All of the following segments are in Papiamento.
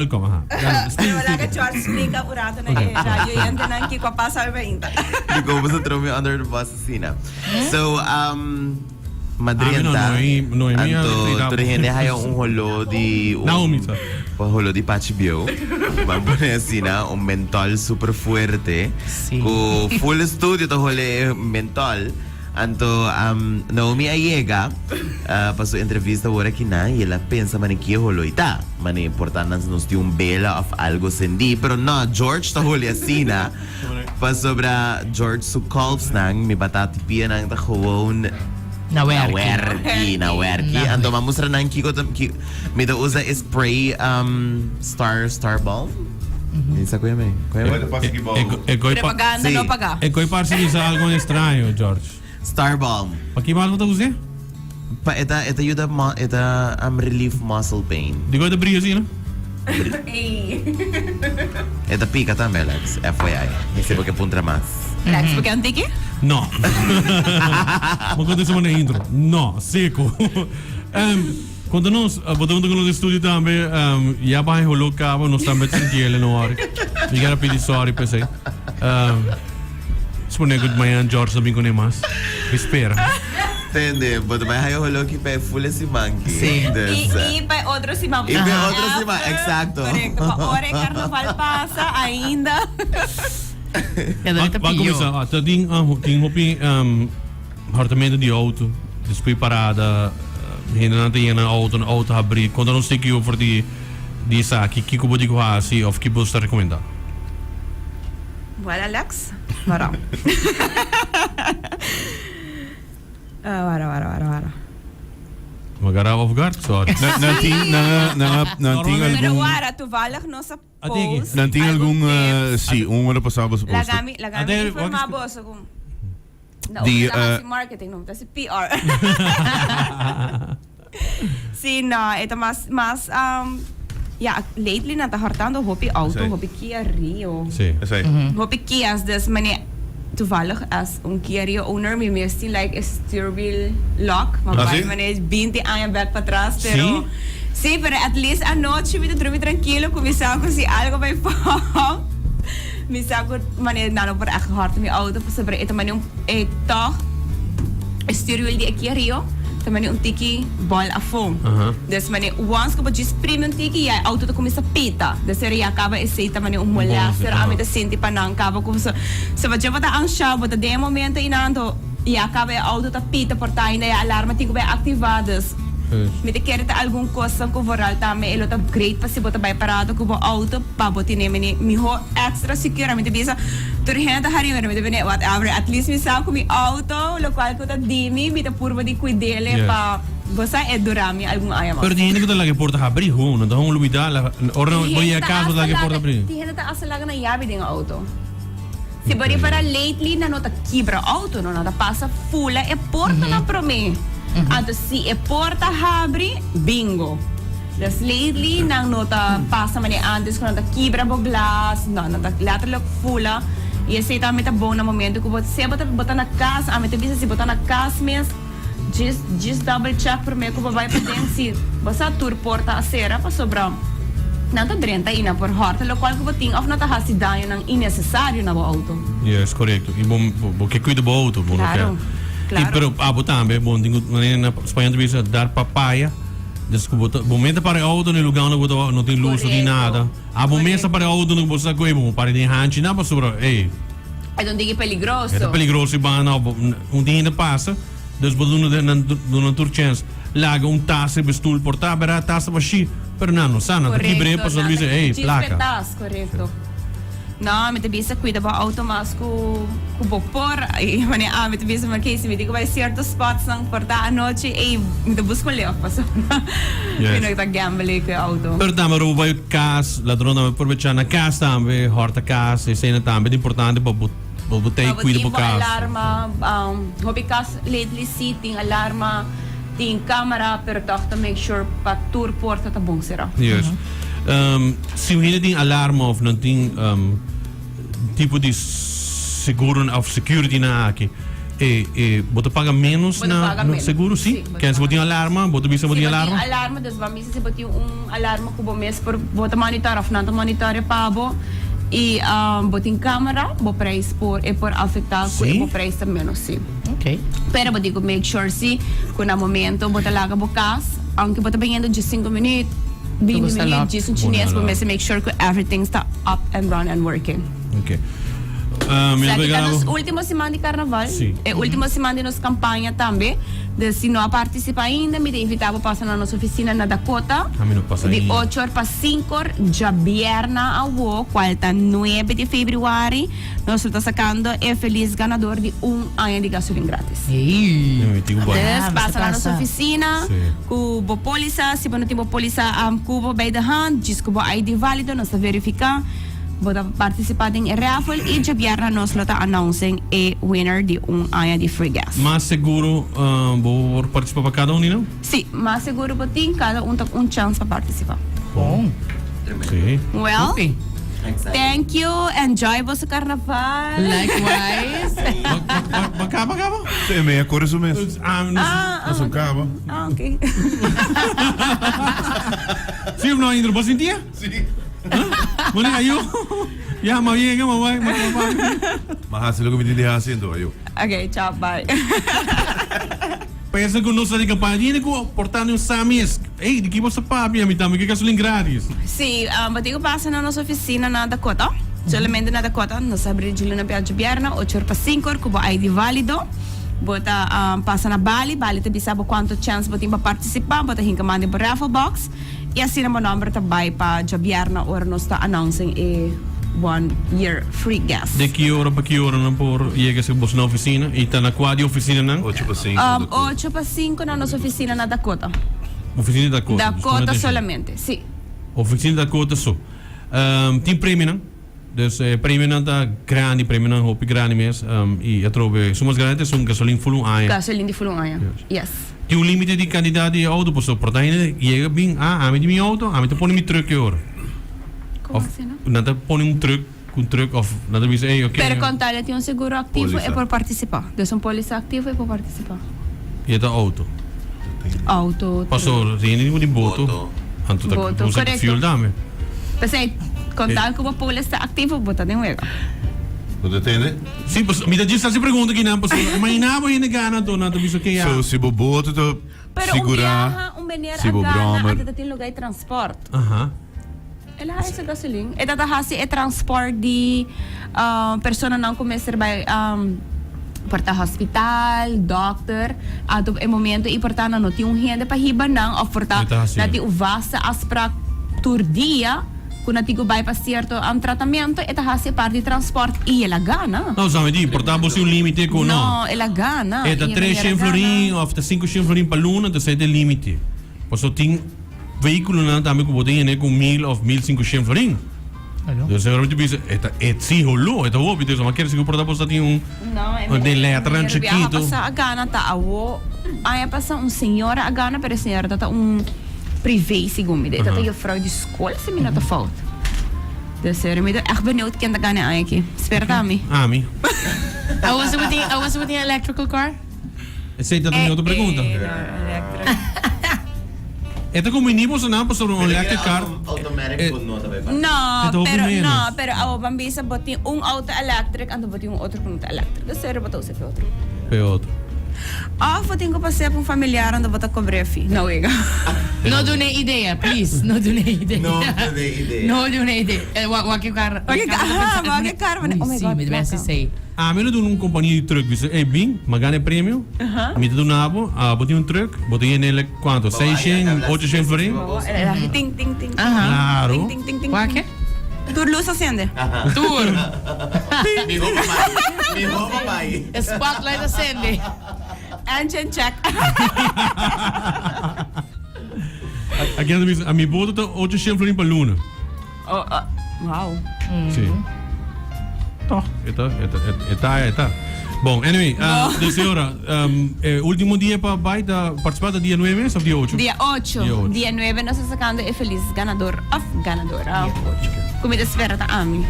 Welkom, aha. Pero laga George splika un rato na e radioyentenan kiko a pasa awe mainta. Dikon bo sa throw me under the bus asina? So, um, Ami no, madrienta, Noemi a anto grita. tur hende haya un holó di un Naomi sa. holó di pachi bieu. Ban pone asina, un mentol super fuerte. Sí. Ku full studio ta hole e mentol. Anto Naomi a yega pa su entrevista awor akinan y el a pensa mane kie holo y ta. Mane por ta nan nos tin un bela of algo sendí, pero no, George ta holi asina pasobra George su kolfsnan, mi batati pianan ta gewoon Na na werki. werki, na werki. Na Anto m'a mustra nan kiko ta, ki, mi ta usa e spray star, star balm. Ni sa koe me. Koe me? E koi pa Propaganda Sí. no paga. E koi parse bisa algo extraño, George. Star Balm. Pa ki mas bo ta us'é? Pa e ta e ta yuda mu e ta um relieve muscle pain. Di koi ta bria asina? Ey. E ta pika tambe Alex, FYI. Mi si bo ke puntra mas. Lex, bo ke un tiki? No. Bo kontesta bo na intro. No, seco. Em, Konta nos, bo ta hunto ku nos den studio tambe, ya baha e holó kaba, nos tambe ta sinti el no ori. Mi kier a pidi sorry p'esei. Supone ku mañana George ta bin kuné mas. Mi spera. Tende, bo ta bai haya holó ki pa e full e siman ki. Sí. Dus, I, i pa e otro siman. I pa e otro siman, exacto. Korekto, pa ora e karnaval pasa ainda. Ya ta Ban pió. kuminsá. Ta tin, tin hopi Hartamento di auto, despues parada, hendenan ta yena auto, nan auto habri. Konta nos tiki over di di esaki, kiko bo di ku hasi of ki bo ta rekomendá? Well Alex, wara. Wara, wara, wara, wara. Mi a gara off guard, sorry. Nan nan tin nan a nan a nan tin Pero algun wara, toevallig nos a post nan tin algun algun tips. si un ora pasá boso post. Laga mi, laga mi informá boso ku. No, Di, ta hasi eh, marketing, no, ta hasi PR. Sí, no, e ta mas, mas, um, ja, lately nan ta hortando hopi auto, Esei. hopi Kia Rio. Sí. Esei. Hopi Kias, dus mane, toevallig as un Kia Rio owner, mi mes tin like e stuurwiel lock, maar Ah, bai sí? mane 20 aña back patras, pero, Sí? sí, pero at least anochi mi ta drumi tranquilo cu mi sa cu si algo bai fout, Mi sa cu manera nan no por echt horta mi auto pasobra e ta mane un e tog e stuurwiel di e Kia Rio ta mane un tiki bol afo. Dus mane once cu bo djis primi un tiki ya e auto ta cuminsa pita. Dus ora ya caba esey ta mane un molester ami ta sinti pa nan caba cu so so bo dje bo ta ansha bo ta den e momento eynan anto ya caba e auto ta pita por ta ainda e alarma tin cu bay activa dus mi ta kere ta algun cosnan cu vooral tambe e lo ta great pa si bo ta bay parado cu bo auto. Pa bo tene mene miho extra secure mi ta bisa tur hende ta hari pero mi ta bini whatever at least mi sa cu mi auto locual cu ta di mi mi ta purba di cuidele pa bo sa e dura mi algun aña mas. Pero tin hende cu ta laga e porta habri ho no ta hon lubida ora bo yega cas bo ta laga e porta habri. Tin hende ta hasta laga nan yabi den auto si bo ripara lately nan no ta kibra auto no nan ta pasa fula e portanan prome anto si e porta habri bingo. Dus lately nan no ta pasa manera antes cu nan ta kibra bo glas, no, nan ta letterlijk fula y esey tambe ta bon na momento cu bo sea bo ta bo ta na cas, ami ta bisa si bo ta na cas mes just just double check prome cu bo bay paden si bo sa tur porta a cera pasobra nan ta drenta y nan por horta locual cu bo tin of nan ta haci dañonan innecesario na bo auto. Yes, corecto. Y bo bo ke cuida bo auto, bo no ke. Claro, claro. Y pero abo tambe bo tin cu manera na spañol ta bisa dar papaya. Des ku bo ta bo mes ta para e outo na e lugar unda bo ta no tin lus no tin nada. A bo mes ta para e outo unda ku bo sa ku ey bo para den hanchi nan pasobra ey. E ta un tiki peligroso. E ta peligroso e banda bo un tin hende pasa dus bo duna nan duna tur chens. Laga un tas riba e stul por ta bera tas ta bashí pero nan no sa nan ta kibr'é pasobra nan bisa ey plaka. Tas korekto. No, mi ta bisa cuida bo auto mas cu cu bo por. Y wanneer ami ta bisa ma Casey mi tin cu bay cierto spotsnan por ta anochi ey mi ta busca un lef pasobra mi no ta gamble cu e auto. Pero tambe ora bo bay cas, ladron tambe probecha na cas tambe, horta cas, esena tambe ta importante pa bo pa bo tey cuida bo Pa bo tin bo cas. alarma, hopi cas lately si tin alarma, Tin camera pero toch ta make sure pa tur porta ta bon cera. Yes. Si un hende tin alarma of nan tin tipo di seguro of security nan aki. E e bo ta paga menos Bo ta na paga na menos. seguro si? Sí, bo ta Ken si bo paga tin alarma, bo ta bisa bo Si tin bo tin alarma? alarma, dus bo bisa si bo tin un alarma ku bo mes por bo ta monitor of nan ta monitorea pa bo i bo tin camera, bo prijs por e por afecta ku e Sí? bo prijs ta menos si. Ok. Pero bo tin ku make sure si ku na momento bo ta laga bo kas, aunke bo ta biniendo djis sinku minuut, binti bo sta minuut, lock. djis un Bo chines, bo na mester make sure ku everything sta up and run and working. Ok. Uh, mi Esaki ta nos obrigado. ultimo siman di carnaval. Sí. E ultimo siman di nos campaña tambe. Dus si no a participa ainda, mi ta invita bo pasa na nos oficina na Dakota. A mi no pasa Di ainda. ocho or pa cinco or, djabièrna awo, cual ta nuebe di februari, nos lo ta sacando e feliz ganador di un aña di gasolin gratis. Ey. Mi tin cu bai. Dus Ah, pasa na nos pasa. oficina Sí. cu bo polisa. Si bo no tin bo polisa, um, cu bo bij de hand, djis cu bo ID valido, nos ta verifica. Bo ta partisipá den e raffle i djabièrnè nos lo ta announcing e winner di un aña di free gas. Mas seguro bo por partisipá pa kada un di nan? Sí, mas seguro bo tin, kada un ta un chans pa partisipá. Bon. Sí. Well, Hopi. thank you, enjoy boso carnaval. Likewise. Ba kaba kaba? Sí, mi a kore su mes. Ah, no. Ah, Su kaba. ah, ok. Sí of no, Indro? Bo sintia? Sí. Mane ayo. Ya, ma yega, ma bai, ma ma bai. Ma hasi loke mi tin di hasi enton ayo. Ok, chao, bye. Pensa ku nos ta di kampaña tiene ku porta un samis. Ey, di ki bo sa papia? Mi tambe ke gasolin gratis. Sí, bo tin ku pasa na nos oficina na Dakota. Solamente na Dakota. Nos ta abri djiluna pia djobierna, ocho or pa cinco or, ku bo ID valido. Bo ta pasa na Bali. Bali ta bisa bo kuanto chance bo tin pa participa. Bo ta hinka man den bo raffle box. Y asina bo nomber ta bay pa djabièrnè ora nos ta announcing e one year free gas. De ki ora pa ki ora nan por yega si boso na oficina? Y ta na cua di oficinanan? Ocho pa cinco na Dakota. Ocho pa cinco na nos oficina na Dakota. Oficina di Dakota. Dus pone Dakota atencion. solamente, si. Oficina di Dakota so. Tin premionan. Dus e premionan ta grandi, premionan hopi grandi mes. Y atrobe su mas grandi ta esun gasolin full un aña. Gasolin di full un aña, yes. Tin un limite di cantidad di auto pasobra por ta hende yega bin, ah ami di mi auto, ami ta pone mi truck e ora. Como Of asina? nan ta pone un truck, un truck of nan ta bisa ey ok. Pero con tal e tin un seguro activo Polisa. e por participa. Dus un polisa activo e por participa. Y e ta auto. Auto, truck. Pasobra tin hende di boto, Boto. anto ta Boto, usa correcto. fuel tambe. P'esei, con tal cu bo polis ta activo, bo ta den wega. Bo ta tende? Sí, pasobra mi ta djis hasi pregunta kinan, pasobra imaginá bo hende gana anto nan ta bisa ke ya. So, si bo boto ta Pero un sigurá, biaha, un meneer si a bo gana, brommer. anto ta tin lugar di transport. Aha. El a hasi su gasolin. E ta ta hasi e transport di personanan cu mester bay por ta hospital, dokter. Anto e momento y por ta nan no tin un hende pa hiba nan of por ta E ta hasi. nan tin un vaste afspraak tur dia cu nan tin cu bay pa cierto tratamento, e ta hasi e parti di transport y el a gana. No, sa mi di, por ta bo si un limite cu no. No, el a gana. E ta Y e tres manera shen gana. florin of ta cinco shen florin pa luna, entonces e ta e limite. Pasobra tin Vehículonan tambe ku bo ta yene ku mil òf mil sinkushen florin. Dus e ora bisa e ta e si holó, e ta hopi. Dus a kere sigur por ta bo sa tin un den letranan chikito. Biaha pasa a gana ta awo aña pasa un señora a gana pero e señora ta ta un privé segun mi. E ta ta juffrouw di skol si mi no ta fout. Dus e ora mi ta echt benieuwd ken ta gana e aña aki. Spera ta ami. Ami. Awo si bo tin awo si bo tin electrical car? Esei ta mi otro pregunta. E ta conveni boso nan pasobra un electric car. Automatic bo no ta bai No, E ta hopi pero menos. no, pero awo ban bisa bo tin un auto electric anto bo tin un otro ku no ta electric. Dus sero bo ta usa pe otro. Pe otro. Of bo tin ku pasea pa un familiar anto bo ta cobr'é fi. No wega. No duna idea, please. No duna idea. No duna idea. No duna idea. Eh, wa wa ke car. Wa ke car, aha, wa ke car. Oh my Uy, God, si, mi ta plaka. sei. Ami lo duna un kompania di truk bisa, ey bin, m'a gana e premio, mi ta duna bo, abo tin un truk, bo ta yena el kuanto, seishen, ochoshen florin? Ting, ting, ting. Claro. Ting, ting, ting, ting. Wak e? Tur luz a sende. Tur. Miho pa bai. Miho pa bai. E spotlight a sende. Engine check. Aki nan ta bisa, ami boto ta ochoshen florin pa luna. Oh, oh, wow. Sí. Toch, e ta, e ta, e ta, e ta. Bon, anyway, uh, dus señora, um, eh, último dia pa bai ta participar ta dia 9 mes of dia 8? Dia 8. Dia 8. Dia 9 nos ta sacando e feliz ganador of ganadora. Dia 8. Cu mi ta spera ta ami.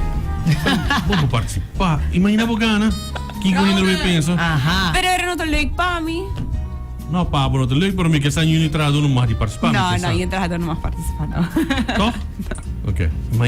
Bo por participa. Imagina bo gana. Kiko hende lo pensa? Aha. Pero era no ta leuk pa mi. No, pa bo no ta leuk, pero mi ke sa ni trahadó no mag di partisipá. No, no, e trahadó no mag partisipá, no. Toch? Oké.